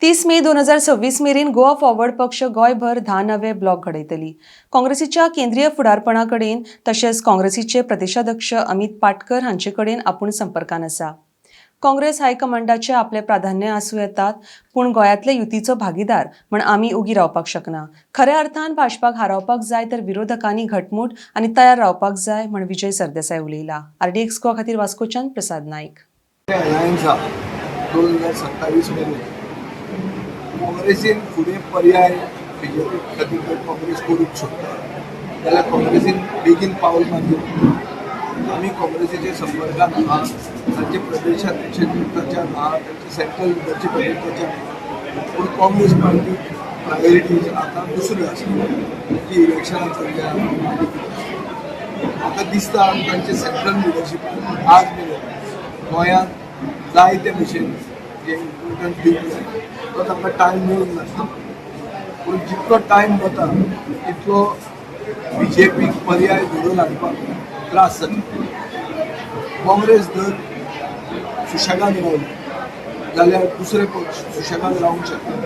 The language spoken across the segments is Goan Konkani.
30 मे 2026 मेरेन गोवा फॉरवर्ड पक्ष गोंयभर 10 नवे ब्लॉक घडयतली. काँग्रेसीच्या केंद्रीय फुडारपणा कडेन तशेंच काँग्रेसीचे प्रदेशाध्यक्ष अमित पाटकर हांचे कडेन आपूण संपर्कान आसा. काँग्रेस हायकमांडाचे आपले प्राधान्य आसूं येतात, पूण गोंयांतले युतीचो भागीदार म्हण आमी उगी रावपाक शकना. खऱ्या अर्थान भाजपाक हारोवपाक जाय तर विरोधकांनी घटमूट आनी तयार रावपाक जाय म्हण विजय सरदेसाय उलयला. आरडीएक्स गोवा खातीर वास्कोच्यान प्रसाद नाईक. अलायन्स आहा 2027 मेरेन. काँग्रेसीन फुडें पर्याय बीजेपी खातीर जर काँग्रेस करूंक शकता जाल्यार काँग्रेसीन बेगीन पावल मारचें. आमी काँग्रेसीच्या संपर्कात आहा, तांचे प्रदेशाध्यक्ष टचान आहा, तांचे सेंट्रल लिडरशीप टचान आहा. पूण काँग्रेस पार्टी प्रायोरिटीज आतां दुसऱ्यो आसा. जी इलेक्शनां चल्ल्या आनी कितें, म्हाका दिसता तांचे सेंट्रल लिडरशिपान आज मेरेन गोंयांत जाय ते भशेन जे इम्पोर्टंट दिवंक जाय तो तांकां टायम मेळूंक नासता. पूण जितलो टायम वता तितलो बीजेपीक पर्याय घडोवन हाडपाक त्रास जाता. काँग्रेस जर सुशेगाद रावली जाल्यार दुसरे पक्ष सुशेगाद रावंक शकना,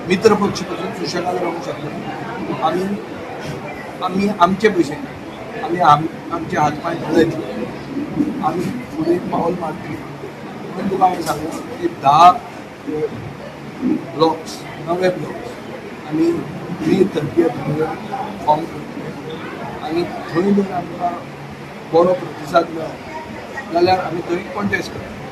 मित्र पक्ष पासून सुशेगाद रावंक शकना. आमी आमी आमचे भशेन आमी आमचे हात पांय घडयतले, आमी फुडें पावल मारतली. म्हणून तुका हांवें सांगलें की 10 ब्लॉक्स, नवे ब्लॉक्स आमी मे 30 मेरेन फॉर्म करतले आनी थंय जर आमकां बरो प्रतिसाद मेळ्ळो जाल्यार आमी थंय कॉन्टेस्ट करतले.